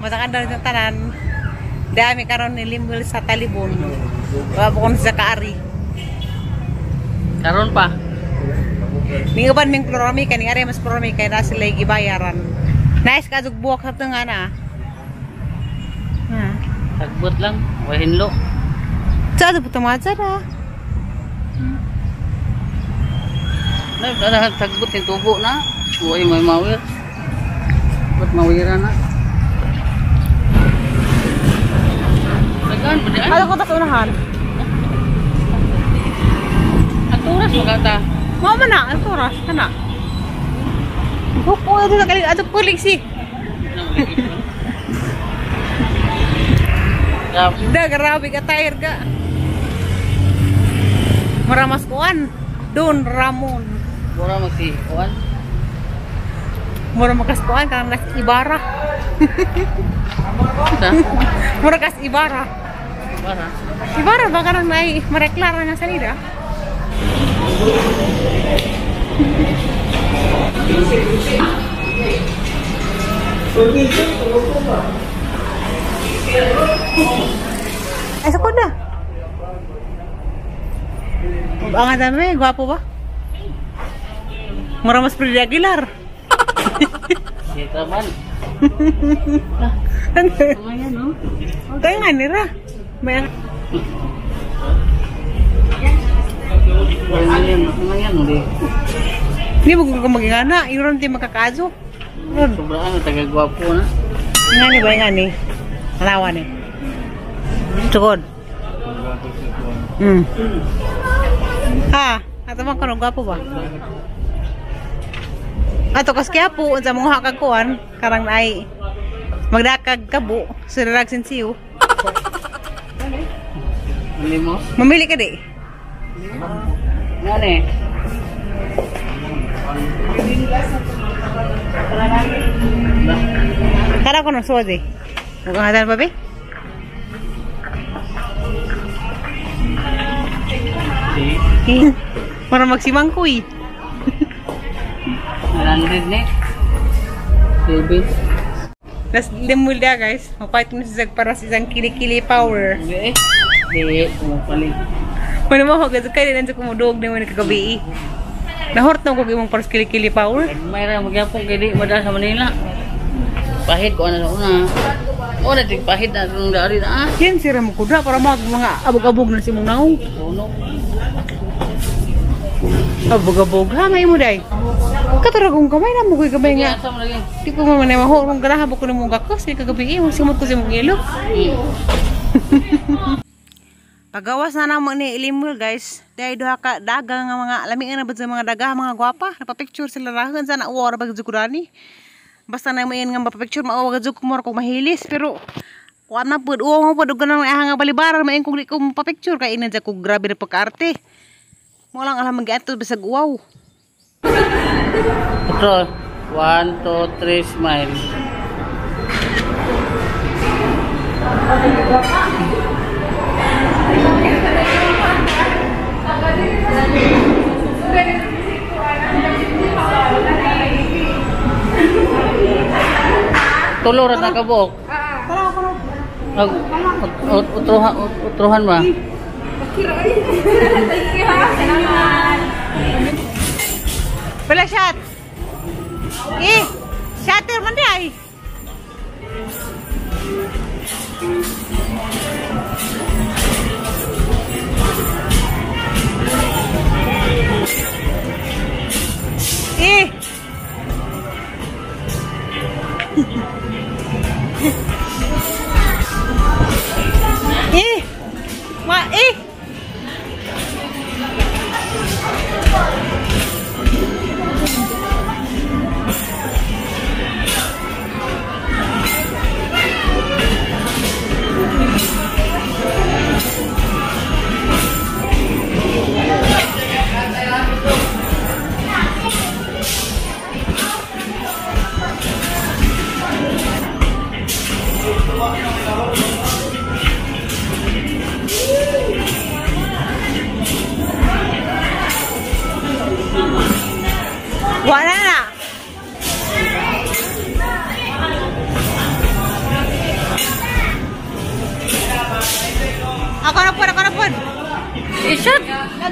Masakanda sa tanan. Dami karon ni Limul sa Talibon. Wa po kon sa kaari. Karon pa. Ning uban ming klorami kani ari mas klorami kay na sila gibayaran. Nice ka jug buwak sa tunga na. Ha. Tagbot lang, way hinlo. Sa po tama ra. Na tagbot ni tubo na. Way may mawir. Ba't mawira na? Tagaan pa di ay. Ano ko tas unahan? Aturas magata. Mao man na, ang oras kana. Hupo ato na kalig ato pulig si. Da grabe ka tire ka. Mura mas kuan. Don Ramon. Mura mag si kuan. Mura makas kuan kanang nas Ibarra. Mura kas Ibarra. Ibarra. Ibarra ba kanang nay mareklara nga salida? Ay, sa na. Ang dami, gwapo ba? Mura mas Freddy Aguilar. Kita man. Ano no? Kaya nga nira. May hindi mo kung magingana, iron ti makakazo. Sobrang taga-gwapo na. Nga ni ba nga ni? Alawa ni. Tukod. Ha, ato man kono gwapo ba? Ato kas kaya po unsa mo kag kuan karang ay magdakag kabo sirag sinsiyo. Mo? Mamili ka di. Nga ni. Kara ko nang suwad eh. Mukhang hatan pa be? Para magsimangkoy. 100 ni. Baby. Las limul da guys. Mapait mo si Zag para sa isang kilikili power. Di. Di, pumapalit. Mano mo hagad kay nandiyo kumudog ni mo ni kagabi. Nahort na ko imong para sa kilikili power. May ra magyapon kay di madala sa Manila. Pahid ko ana sa una. Una dig pahid na nung dari na. Yan sira mo kuda para mag mga abog-abog na si mong naong. Sunog. Abog-abog ha ngay mo day. Kataragong kamay na mo koy kamay nga. Di ko man na maho kung ganahan ko nimo gakos ni kagabi mo simot ko si mong ilo. Pagawas na namo ni Limul guys. Dahil duha ka daga nga mga lami na ba sa mga daga mga gwapa. Napapicture sila rahon sana uwa ra bag jukurani. Basta na mo yan nga mapapicture mao ga juk mo ko mahilis pero kuan na pud uwa mo pud og ganang nga balibaran maing kung di ko mapapicture kay ina ko grabe na pagkaarte. Mo lang alam magiadto bisag uwaw. Ito, 1, 2, 3, smile. Tulo ra ta kabuok. Utrohan ba? Pala shot. Eh, shutter man di ay. Eh. Eh. Ma eh.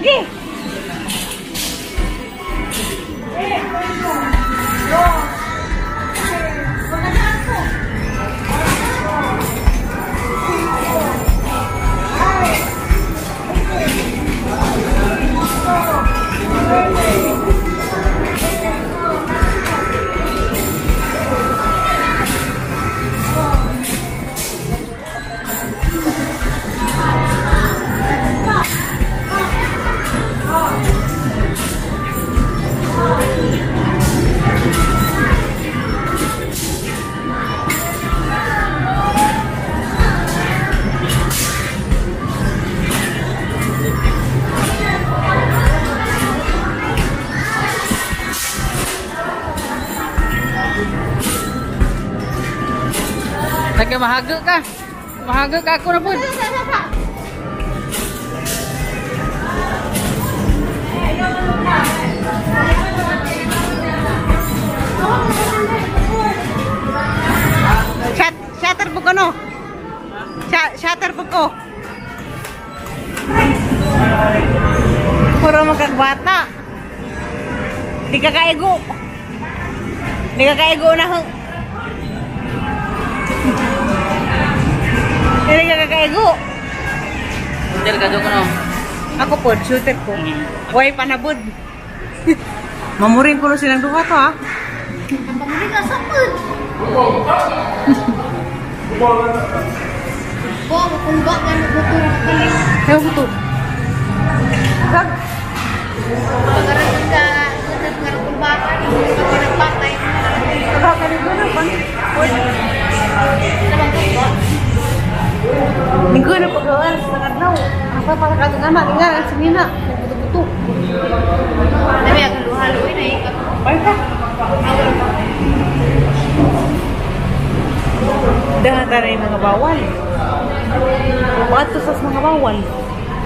Lagi. Lagi mahaga ka. Mahaga ka ako na po. Shutter po ko no? Shutter po ko. Puro magkagbata. Di ka kaigo. Di ka kaigo na. Hindi ka kakaigo. Shooter ka doon no? Ako po, shooter ko. Way panabod. Mamuring ko na silang duha to ha. Ang pamuring ka sa pod. Bong, kung ba ka naguturo ka. Kaya guto. Kag? Pagkaroon ka, kung ba ka, nagpatay. Linggo na pagkawan sa kadlaw. Apa para kadung anak nga sinina buto-buto. Dami ang halo-halo na ikat. Ay ka. Dahan tayo mga bawal. Wato sa mga bawal.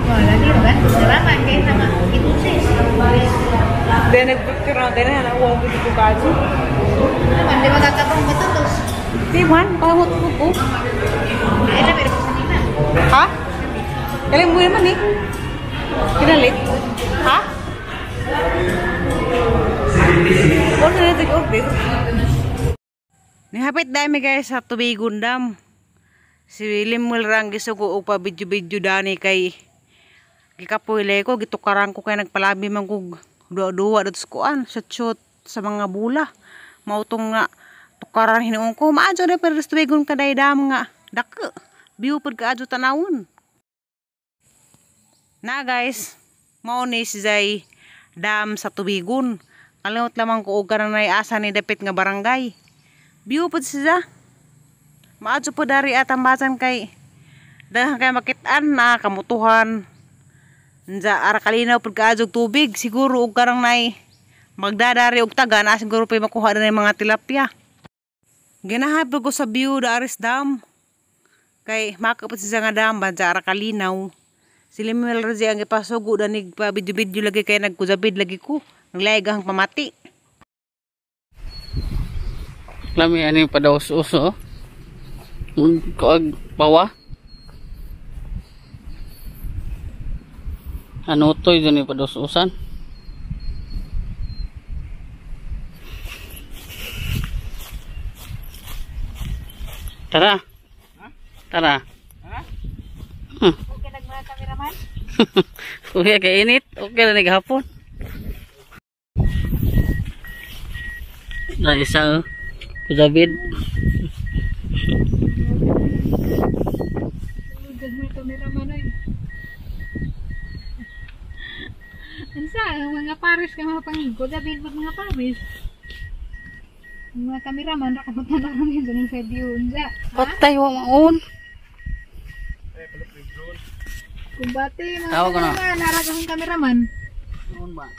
Wala di ba? Salamat kay nga itusis. Then nagpicture na din na uwa ko dito kajo. Naman di magkakabang matutos. Di man, pamot ko. Ay na pero sa nina. Ha? Kaling mo naman eh. Kinalit? Ha? Order na order. Nihapit dami guys sa Tubigon Dam. Si Limuel rang gisugo og pa video-video dani kay gikapoy ko gitukaran ko kay nagpalabi man kog duwa-duwa dito sa kuan, shoot sa mga bula. Mautong nga tukaran hinuon ko maadyo na pero sa Tubigon kaday dam nga dako. View pud kaadyo tanawon. Na guys, mao ni si Zay dam sa Tubigon. Kalimot lamang ko og kanang asa ni dapit nga barangay. View pud siya. Maadyo po dari atambasan kay daghan kay makit-an na kamutuhan. Nja ara kalinaw pud kaadyo tubig siguro og karang nay magdadari og taga na siguro pay makuha na mga tilapia. Ganahan ko sa view da Aris Dam. Kay makapot siya nga dam ba ara kalinaw. Si Limuel Razi ang ipasugo danig pa video-video lagi kay nagkuzabid lagi ko. Naglaig ang pamati. Lami ani padaos-os oh. Kuag bawa. Ano toy dun padaos-osan? Tara. Tara. Okay nag mga kameraman. Kuya kay init, okay na naghapon. Na isa David. Ansa mga pares ka mga pangingko, David pag mga pares. Mga kameraman ra kabot na lang yun sa view unsa. Patay wa maon. Kumbate mga kameraman, nara kang kameraman. Maon ba?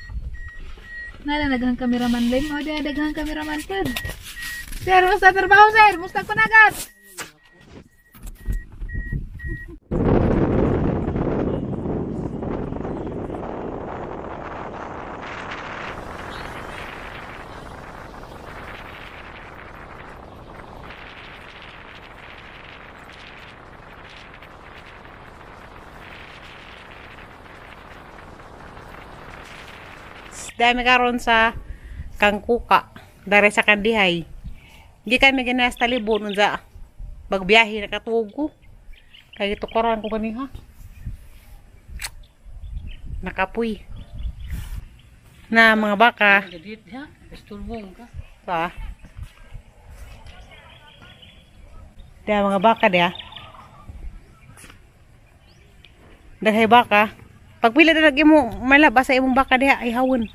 Nara daghang kameraman lim o di daghang kameraman pud. Sir, musta trabaho sir? Musta kunagat? Dami karon sa Kangkuka, dare sa Kandihay. Di kami ginas talibon unsa bagbiyahe nakatuog ko. Kay tukoran ko kaniha. Nakapuy. Na mga baka. Pa. Dia mga baka dia. Daghay baka. Pagpila na imo malabas sa imong baka diha ay hawon.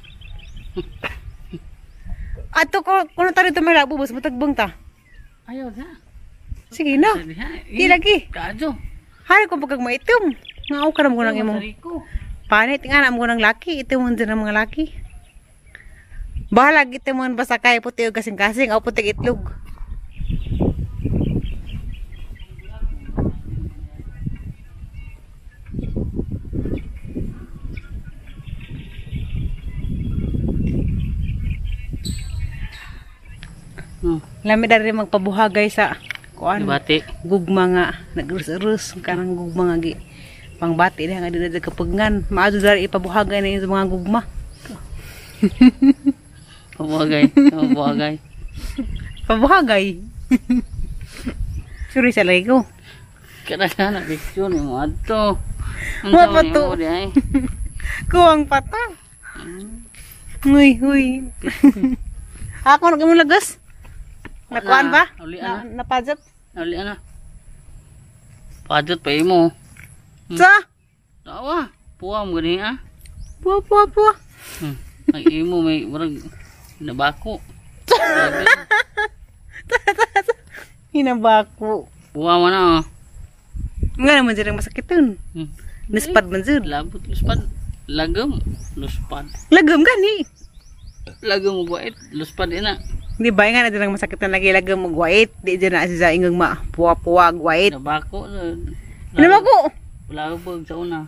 Ato ko kuno ta dito may labo bus mutagbang ta. Ayaw na. Sige na. Di lagi. Kaadyo. Hari ko pagkag maitom. Nga ka mo nang imong panit nga na mo nang laki, itim mo din ang mga laki. Bahalag itim mo basta kay puti og kasing-kasing o puti itlog. Lami dari magpabuhagay sa kuan. Bati. Gugma nga nagrus-rus kanang gugma nga gi pangbati diha nga di na kapagngan. Maadto dari ipabuhagay na yung mga gugma. Pabuhagay, pabuhagay. Pabuhagay. Suri sa lagi ko. Kada na picture ni mo adto. Mo pa to. Kuwang pata. Uy, huy. Ako nag imong lagas. Nakuan ba? Napajot? Uli ana. Pajot pa imo. Sa? Tawa. Puwa mo gani ah. Puwa, puwa, puwa. Ay imo may murag nabako. Hinabako. Puwa mo na oh. Nga naman dyan ang masakiton. Nispad man dyan. Labot, luspad. Lagam. Luspad. Lagam gani. Lagam og wait. Luspad ina. Di ba nga na dyan ang masakitan lagi lagam og wait. Di dyan na siya ingang ma puwa-puwa og wait. Nabako. Nabako. Labog sa una.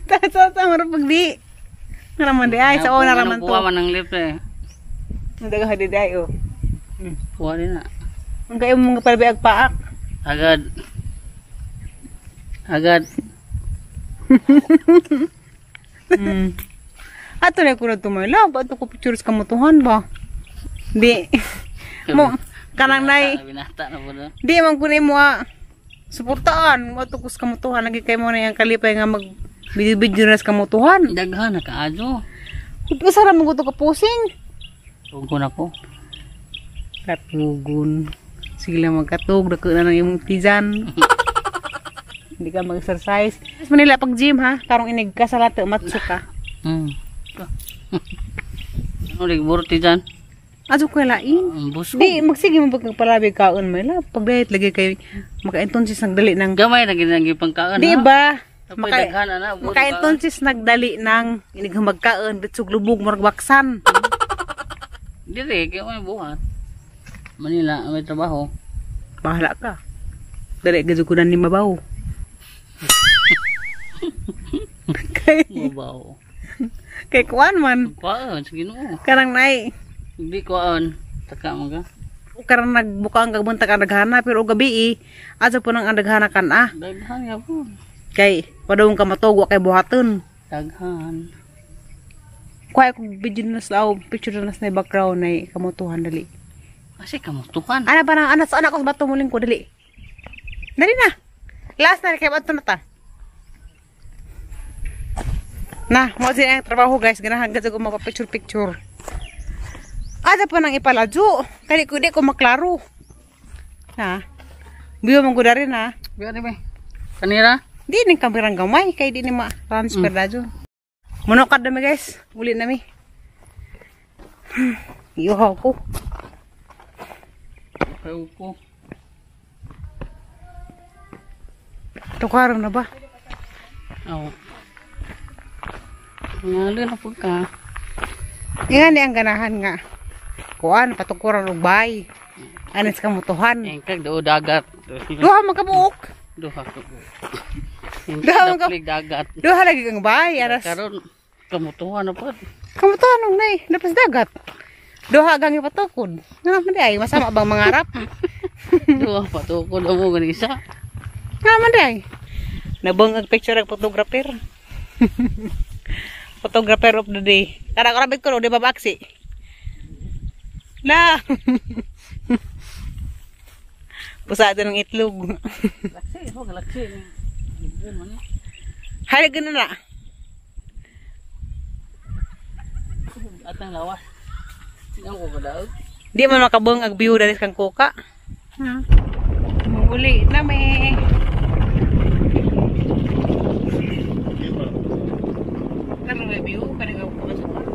Tasa sa marapag di. Nga naman di ay sa una raman to. Puwa man ang lip eh. Nagdagahan di ay oh. Puwa din na. Ang kayo mga palbi ag paak. Agad. Agad. Ato na ko na tumayla. Ato ko pictures kamutuhan ba? Di. Mo, kanang nay. Di man ko na mo suportaan. Ato ko sa kamutuhan. Lagi kayo mo na yung kalipay nga mag video-video na sa kamutuhan. Daghan na kaadyo. Usa ra man ko to kapusing. Tugon ako. Katugon. Sige lang magkatug. Dako na ng imong tijan. Hindi ka mag-exercise. Mas Manila pag gym ha. Karong inig ka sa lato matso ka. Ano lagi buro tijan? Ato ko lain. Busog. Di magsige mo pagpalabi kaon may la. Pag diet lagi kay maka-entonsis nagdali ng gamay na ginang pangkaon. Di ba? Maka Maka-entonsis nagdali ng inig magkaon bitsug lubog murag baksan. Dili kay may buhat. Manila may trabaho. Bahala ka. Dali gid ko ni mabaw. Kay mabaw. Kay kuan man. Kuan sa Ginoo. Karang nay. Hindi kuan taka man ka. Karang nagbuka ang kabuntag ang daghana pero gabi eh. Asa po nang ang daghana kan ah. Daghan nga po. Kay padung ka matog wa kay buhaton. Daghan. Kuha ko video na sa picture na sa background nay kamutuhan dali. Kasi kamutuhan. Ana pa na ana sa anak ko sa bato muling ko dali. Dali na. Last na kay bato na ta. Na, mo din ang trabaho guys, ganahan gud ko magpa-picture picture. Ada pa nang ipaladyo. Kani ko di ko maklaro. Ha. Biyo man gud rin ha. Biyo ni be. Kanira? Di ning kamerang gamay kay di ni ma-transfer dadyo. Munokad na mi guys. Uli na mi. Iuhaw ko. Iuhaw ko. Tukaron na ba? Oo. Ngali na po ka. Nga ni ang ganahan nga. Kuan patukuran og bay. Anis ka mutuhan. Engkag do dagat. Duha man ka buok. Duha ka buok. Duha man ka dagat. Duha lagi kang bay aras. Karon kamutuhan na pod. Kamutuhan og nay, dapas dagat. Duha gang ipatukod. Nga man di ay masama bang mangarap? Duha patukod amo gani isa. Nga man di ay. Nabang ang picture ang photographer. Photographer of the day. Kada karabit ko, di ba baksi? La. Pusa ng itlog. Laksi, oh, galaksi. Yun man. Hay ganun na. Atang lawas. Hindi ko kadaog. Di man makabong ag view dali kang kuka. Ha. Muli na me. Karon may view kani ka kuka sa.